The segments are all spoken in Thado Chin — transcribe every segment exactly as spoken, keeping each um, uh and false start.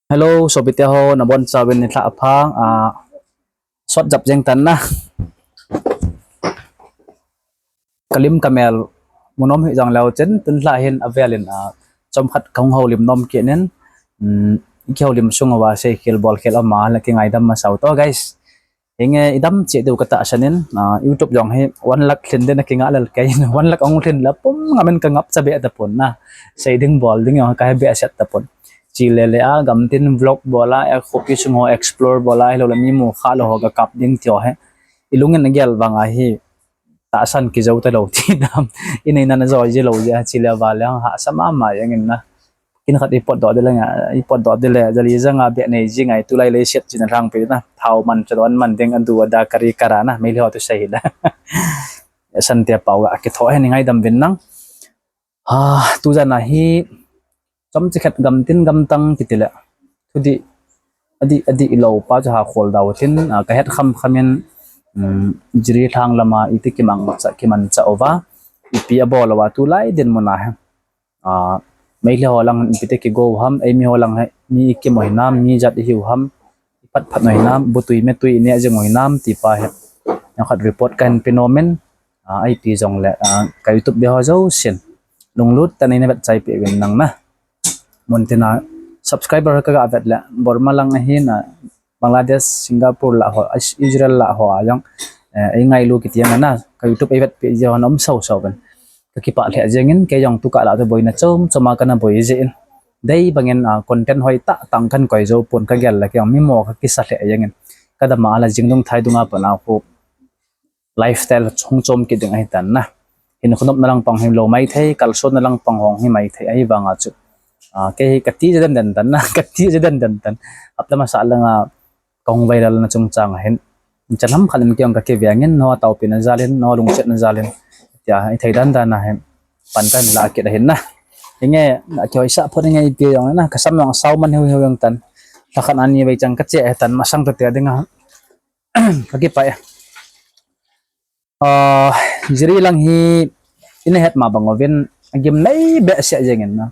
Hello, sopite ho, nabonchauvin nilhah pha, ah, sot jap jeng tan na. Kalim kamel mu nom hih jongleu chun, tun lha hin avel in, ah, chomkhat kahung houlim nom kit in, um, kihoulim sung uva seikhel bolkhel ama le kingaidam masa u to, guys. Hinge idam cheh diu katahsan in, ah, YouTube jong hi one lakh lhin ding a kingah lel kei in, one lakh ahung lhin le pum ngam in kangap cha be tapon na. Sei ding bol ding jong kahe behseh tapon. Chule le a gamtin vlog bol a, khopi sung ho explore bol a, hilou le mi mu kha lou ho kakap ding ti ho hi ilung in agel vang ahi. Tahsan kijou talou ti dam. Inei nan ajo ji lou ji a, chule va le hahsa mama jeng in na. Kin khat ipot doh ding le, ipot doh ding le, jali janga beh nei ji ngai, tulai leiset china lhangpi na. Thao man, chalon man ding, adu ada kari kara na, Meitei ho thusei hi la. Sante pao ga kitho hi ni ngaidam uvin nang. Ah, tujan a hi, chomcha khat gamtin gamtang kiti le. Thudih, adih, adih lou pa chu ha khol dau tin, ah, kahet kham kham in, um, Jiribam lama iti kimangcha, kimancha uva, ipi abol uva tulai dinmun a hi. Ah, Meitei ho lang ipi ti kigo u ham, eimi ho lang hi, mi ikim u hinam, mi jat ihiu ham, iphat phat u hinam, butui metui ineh jing u hinam, ti pa hi. Neokhat report kahin pe nom in, ah, ipi jongle, ah, ka YouTube ve ho jousen lunglut tah in nei na vetchai peh uvin nang na. Muntina subscriber kaga vet le, Burma lang ahin, ah, Bangladesh, Singapore lah ho, Is-, Israel lah ho a jong, eh, eingailu kiti jeng a na, ka YouTube eivetpeh ji ho na um sao sao uvin. Kakipah lheh jeng in, kei jong tukah lah chu boina chom chom a kana boi jeh in. Dei bang in, ah, content hoitah tah in kahin koi jou pon kagel le kei jong mi mo kakisa lheh jeng in. Kadam a la jing dung thai dung a pat a khu lifestyle hung chom kit ding ahitan na. Hinkho nopna lang pang hilou maithei, kalsonna lang pang hung hi maithei ahivanga chu. Ah, kei hi kati je den den tan na, kati je den den tan. Hapta masa langa kahung viral na chungchang a hin. Chan ham khat in kei jong kakiveng in, nangho taopina jal in, nangho lungsetna jal in. Tia, ithei dan dan a hin. Pan kahin la kit ahin na. Hinge, akihoisah phot hinge ipi jong na, kasam jong sao man hiu hiu jong tan. Lha khat ani vei chang kache ahitan, masang toh tia dinga. Kakipah e. Ah, Jiribam lang hi ina het ma bang uvin, agimnei behseh jeng in na.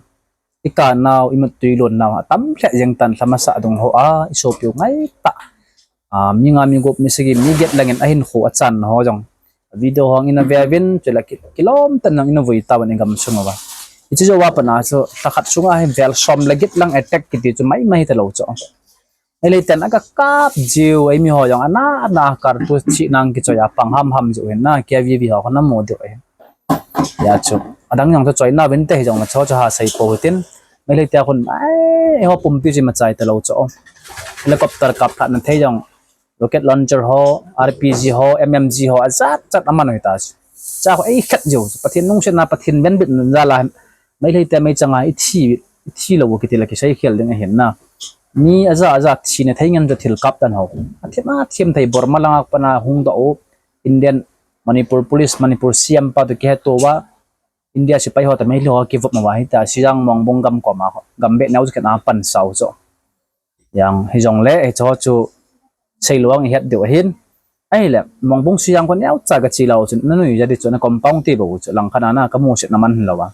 Ikanau, imut tui lon nau, atam lheh jeng tan lha masa dung ho a, isopiu ngaitah. Ah, mi nga mi gup mi sagi mi get lang in ahinkho achan ho jong. Video ho jong ina ve uvin, chule ki, kilom tah in jong ina vui tauvin igam sung uva. Hiche jou a pat a chu, lha khat sunga hi vel som le get lang attack kiti chu maimai talou chu. Meitei ten aga kap jiu, eimi ho jong ana, ana kar tu chi nang kichoi a pang ham ham jiu hin na, K V V ho kana mu diu hin. Hia chu, adang jong chu choi na vin te hijong na chu chu ha sei pou tin. Meitei te khun, ai, eiho pumpi ji machai talou chu. Helicopter kap lhah na thei jong, rocket launcher ho, R P G ho, M M G ho, ajat jat aman u hita chu. Cha khu ei khat jiu, Pathen lungsetna, Pathen venbitna jal a, Meitei te meichang a ithi, ithi lou u kiti le kisei khel ding ahin na. Mi aja aja thina thei ngen chu thil kap dan ho. Athem athem thei Burma langa pat a hung doh u. Indian, Manipur Police, Manipur C M pa toh kiheto uva. India sepai ho toh Meitei ho kivop uva hita Sijang Mongbung gam koma ho. Gam beh neo chu khen a pan sao chu. Jang hijongle hiche ho chu seilou a ihet diu ahin. Ahile, Mongbung Sijang khu neocha kache lou chun, nanui ja di chu, na compound ti bou chu, langkhat a na kamusetna man lou a.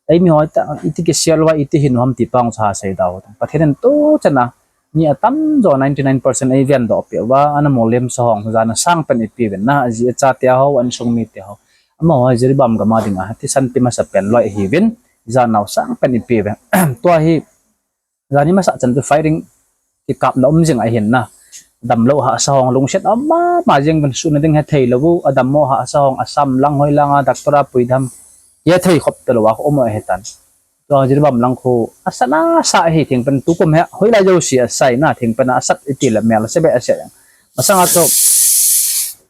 Eimi ho ta, iti kisel uva, iti hin u ham ti pa chu ha sei dau. Pathen in tuchan a, mi atamjo ninety nine percent eiven doh peh uva, ana molem sa ho, jana sang pen ipi uvin na, aji acha te ho, insung mite ho. Amaho Jiribam gam a dinga, thisan pe masa pen loi ahiuvin, janau sang pen ipi uve. Tua hi, Jani masa chan chu firing kikapna um jing ahin na. Damlou hahsa ho lungset ama ma jeng uvin suna ding hethei lou u, adammo hahsa ho Assam lang hoi langa doctor a puidam. Hethei khop talou a um ahitan. Tua Jiribam lang khu asana sa ahi thingpen tukum hi hoilai jouse asai na thingpen asat iti le mel se be ase. Masanga chu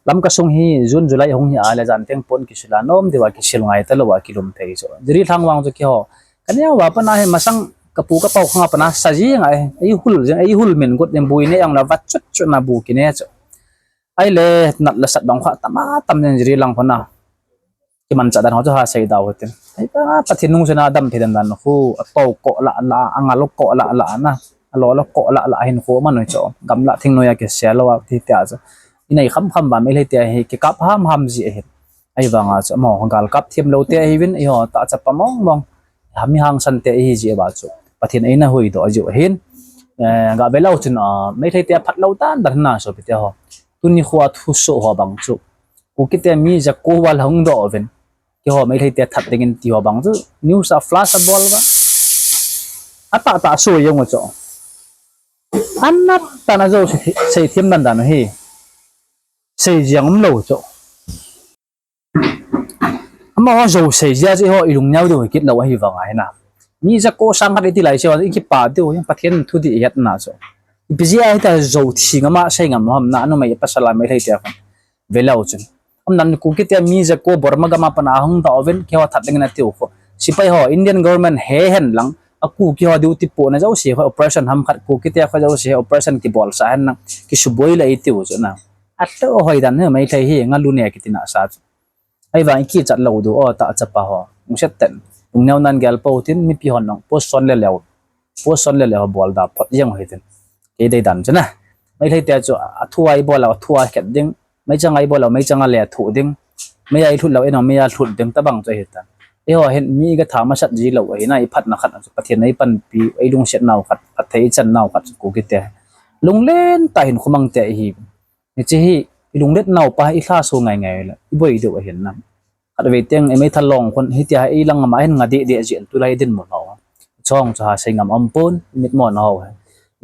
Lamka sung hi June July hung hi a le jan theng pon kisil a nom diu a kisil ngai talou a kilum thei chu. Jiribam vang chu keiho Kaneo va pat a hi masang kapu kapau khang a pat a sa jing a, eihul jing, eihul min gut jing bui ne jong la vat chut chut na bu kine chu. Ahile nat le sat dong kha tama tam jing Jiribam lang khu na. Kimanchah dan ho chu ha sei dau hitin. Ahiphat a Pathen lungsetna dam thei dan dan khu, ato ko la la, angal ko la la na. Alo lo ko la la hin khu man chu. Gamla thingnoi a kisel lou a ti tia chu. Inei kham kham va Meitei te hi kikap ham ham ji ahin. Ahivanga chu amaho galkap thiam lou te ahiuvin, eiho tah chapa mong mong. mi hangsan te ihi jeh uva chu Pathen in eina huhdoh jiu ahin. Eh, gah ve leu chun, ah, Meitei te phat lou dan dan na sopite ho. Tuni khoa thusoh ho bang chu Kuki te mi jako val hung doh uvin, keiho Meitei te that dingin ti ho bang chu news a flash abol uva, atahtah soi jong u chu. Anat tah a jou sei, seithem dan dan u hi. Sei jeng umlou chu. Amaho jou sei jeh a chu eiho ilungneo diu hi kit lou ahi vang ahi na. Mi jako sang khat iti lai chu ikipa diu hi, Pathen thudih ihet na chu. Ipi jeh a hitia jou thi ngam a sei ngam ham na, numei pasal a Meitei te khan. Ve leu chun. Umdan Kuki te mi jako Burma gam a pat a hung doh uvin, keiho that dingin atiu khu. Sepai ho, Indian government he hen lang, a Kuki ho duty pohna jouse khu operation ham khat, Kuki te khu jouse operation kibolsah hen lang, kisuboi le itiu chu na. Ato hoi dan hi Meitei hi, ngalu ne kiti nasa chu. Ahivang ikichat lou diu, o ta chapa ho. Lungset ten. Lungneo nan gel pou tin, mipi hon nang post son le leu. Post son le leu bol da phot jeng u hitin. Kei dei dan chu na. Meitei te chu athu a ibol a, athu a khet ding. Meichang a ibol a, meichang a le thu ding. Mei a ilhut lou, eno mei a lhut ding tabang chu ahitan. Eiho hin mi iga tha masat ji lou ahi na, iphatna khat chu Pathen in eipanpi, eilungset nau khat, phatthei ichan nau khat chu Kuki te. Lunglen tah in khomang te ihi. Hiche hi ilunglet nau pa ilhaso ngai ngai le iboi diu ahin na. Khatvei teng imeithal long khun hitia hi eilang ama hin nga deh deh jin tulai dinmun ho. Chong chu ha sei ngam um pon, imitmo na ho.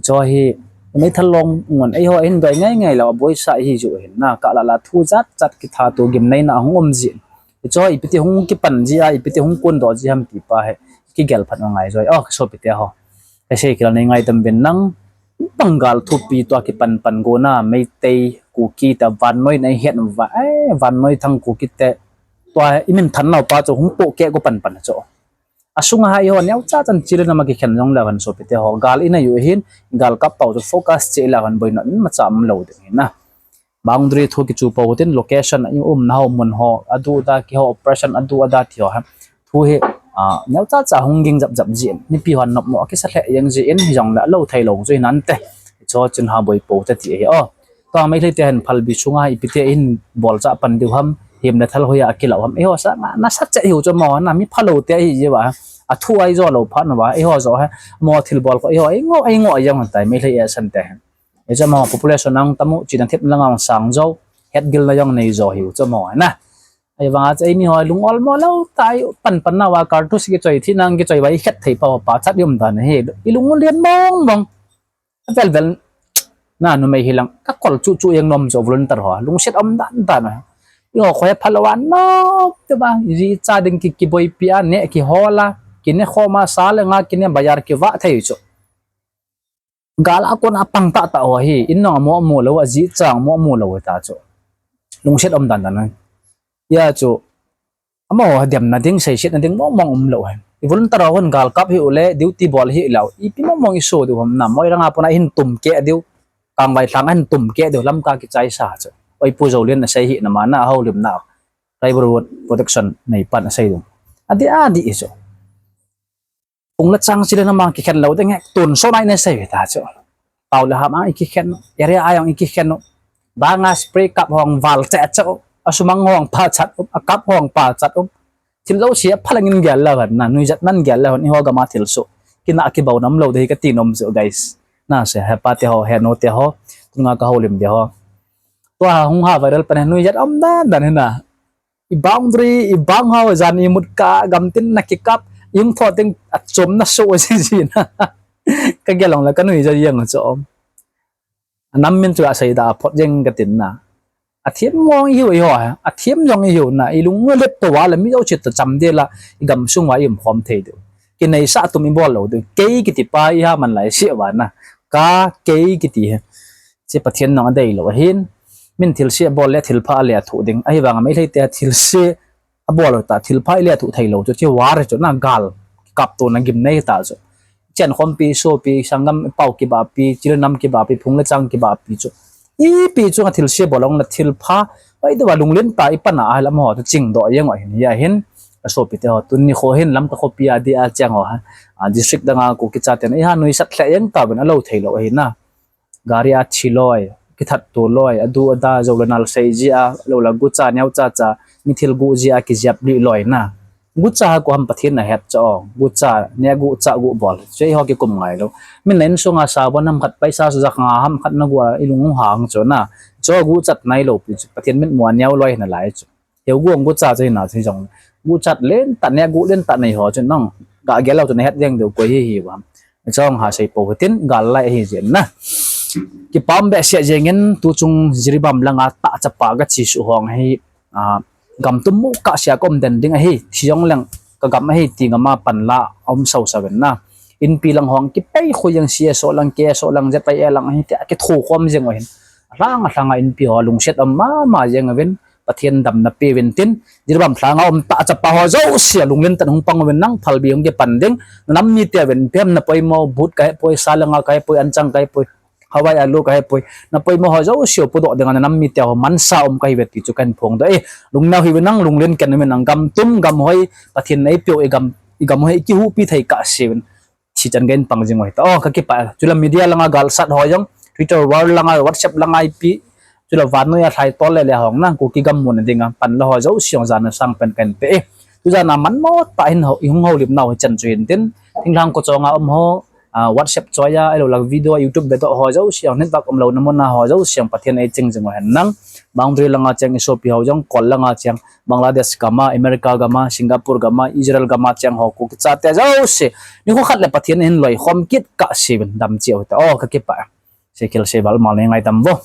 Chu hi imeithal long ngun eiho hin doi ngai ngai lou, aboisah ihi jiu ahin na, kalah lah thu jat jat kithat u gimneina hung um jin. Chu hi ipi ti hung kipan ji a, ipi ti hung kondoh ji ham ti pa hi kigel phat u ngai joi. O, ka sopite ho. Kasei kit a nei ngaidam uvin lang, Bengal thupi tua kipan pan gona, Meitei, Kuki te vannoi nei het uva, eh, vannoi thang Kuki te tua imin than nau pa chu hung pohkeh go pan pan chu. Asunga ha eiho neocha chan chilna ma kikhen jong leu hen sopite ho. Gal inei u hin, gal kap pau chu focus cheh leu hen boina imacha umlou ding ahi na. Boundary thu kichu pou tin, location a i umna ho mun ho, adu ada keiho operation adu ada ti ho ha. Thu hi, ah, neocha cha hung ging jap jap jin, mipi hon nopmo akisa lheh jeng jin, hijongle alou thei lou chu hinante. Chu chun ha boi pou te ti ahi o. Tua Meitei te hin Phalbi chunga ipi ti hin bolcha pan diu ham, him le thal hoiya akilah u ham. Eiho sanga nasat cheh hiu chu mo na, mi phalou te ahi jiu va. Athu a ijo lou phat uva, eiho jo ha, mo thilbol kho, eiho, eingo, eingo jeng hon tai, Meitei asan te hin. Hichu amaho population ahung tam u, chihna thepna langa ahung sang jou, hetgilna jong nei jo hiu chu amaho na. Ahivanga chu eimi ho lung olmo lou tah a i pan pan nauva cartridge kichoi, thina kichoi uva i het thei pau pachat i um dan ahi. I lung u len mong mong. Avel vel na numei hilang ka kol chu chu jeng nom chu volunteer ho. Lungset um dan dan a. Eiho khoi phalou a nom te ba, ji cha ding ki, kiboipi a, neh kihol a, kine khom a, sa le nga kine bazar kivah thei chu. Gal a kon a pang tah tah ho hi, in nong amo amo lou, ajih chang amo amo lou ta chu. Lungset um dan dan a. Hia chu, amaho demna ding, seisetna ding mong mong um lou hen. I volunteer ho hon gal kap hi u le, duty bol hi lou. Ipi mong mong i so diu ham na, Moirang a pon a hin tum keh diu. Kangvai lhang a hin tum keh diu, Lamka kichai sa chu. Oi Pu Zolian a sei hi na ma na, houlim na. Tribal Road Protection nei pan a sei diu. Adi adi chu. Pung le chang chile na mang kikhen lou ding e, tun so nai ne sei ta chu. Pau le ham a i kikhen, area a jong i kikhen u. Banga spray kap hong val che chu. Asumang hong pachat um, akap hong pachat um. Thil jouse a phalang in gel lou hen na, nuijat nan gel lou hen, eiho gam a thil soh. Kina kibau nam lou dei ka ti nom chu, guys. Na se, hepa te ho, henu te ho, tunga ka houlim te ho. Tua hung ha viral pan nuijat um dan dan hi na. I boundary, i bang ho, jan i mut ka, gam tin na kikap, i hung tho teng, achom na so ji ji na. Ka gel long la ka nui ja jeng chu um. Anam min chu asei da phot jeng ka tin na. Athem mong i hiu eiho, athem jong i hiu na, i lung u let to va la mi jouse to cham de la, i gam sung va i um khom thei diu. Kinei sa tum i bol lou diu. Kei kiti pa i ha man lai si va na. Ka kei kiti he. Che Pathen nong adei lou ahin. Min thilse abol le thilpha a le athu ding. Ahivang a Meitei te thilse abol lou ta, thilpha i le athu thei lou chu, chu war chu na gal kap to na gim nei ta chu. Chen khompi, sopi, sanggam pau kibapi, chil nam kibapi, phung le chang kibapi chu. Ipi chu nga thilse bol long na thilpha, oi deu va lunglen ta i pan a, a lam ho chu ching doh jeng u ahin, hia hin, a sopi te ho, tuni kho hin Lamka khopi a di a cheng ho ha, a district dang a Kuki chate na, i ha nuisat lheh jeng ta ben a lou thei lou ahi na. Gari a thi loi, kithat to loi, adu ada jou le nal sei ji a, lou la gu cha neo cha cha, mi thil gu ji a kijep li loi na. Gucha ha ko ham Pathen ahet chu o. Gucha, neh guh chah guh bol. Chu eiho kikum ngai lou. Min na insung a sabon ham khat paisa chu jak nga ham khat na guh a ilung hang chu na. Chu guchat nai lou pi chu Pathen mitmu a neo loi na lai chu. Heugu gucha chu hina chu jong. Guchat len tah neh guh len tah nei ho chu nang. Ga gel lou chu na het jeng diu koi hi hi ham. Chong ha sei po hitin gal lai hi jin na. Kipah behseh jeng in tu chung Jiribam langa tah chapa ga chi su hong hi. A, gam tum mu kah sia kom den ding ahi, thi jong leng ka gam ahi, ti gam a pan la om sau sau in na. Inpi lang hong kipei khu jeng C S O lang, K S O lang, Z I A lang ahi, ti a kithu khom jeng u hin. Alang alang a inpi ho lungset om mama jeng uvin, Pathen damna pe uvin tin, Jiribam langa um tah chapa ho jouse a lunglen tah in hung pang uvin nang phalbi hung kipan ding, na nam mite uvin, ipi ham na poimo, but ka he poi, sa langa ka he poi, anchang ka he poi, hawai alu ka he poi. Na poimo ho jouse u pudoh ding a na nam mite ho mansa um ka hi uve ti chu kan phong doh e. Lungneo hi uve nang lunglen ken uve nang gam tum gam hoi Pathen nei pio i gam i gam hoi i kihupi thei ka se uvin. Chi chan gen pang jing hoi ta. O ka kipah. Chule media langa galsat ho jong Twitter world langa WhatsApp langa ipi. Chule vannoi a lhai tol le le hong nang Kuki gam mun ding a pan la ho jouse jong jana sang pen kan pe e. Tu jana man mo ta hin ho i hung ho lim nau hi chan chu hin tin. Thinglhang ko chonga um ho a, WhatsApp choi a, ahilou le video, YouTube vedoh ho jouse, network umlou na mun a ho jouse, Pathen ei ching jing u hen nang. Boundary langa cheng i sopi ho jong, Kol langa cheng, Bangladesh gam a, America gam a, Singapore gam a, Israel gam a cheng ho Kuki chate jouse. Nikho khat le Pathen in loi khom kit ka se uvin dam cheh u ta. O ka kipah. Sei khel sei val mal nei ngai tam vo.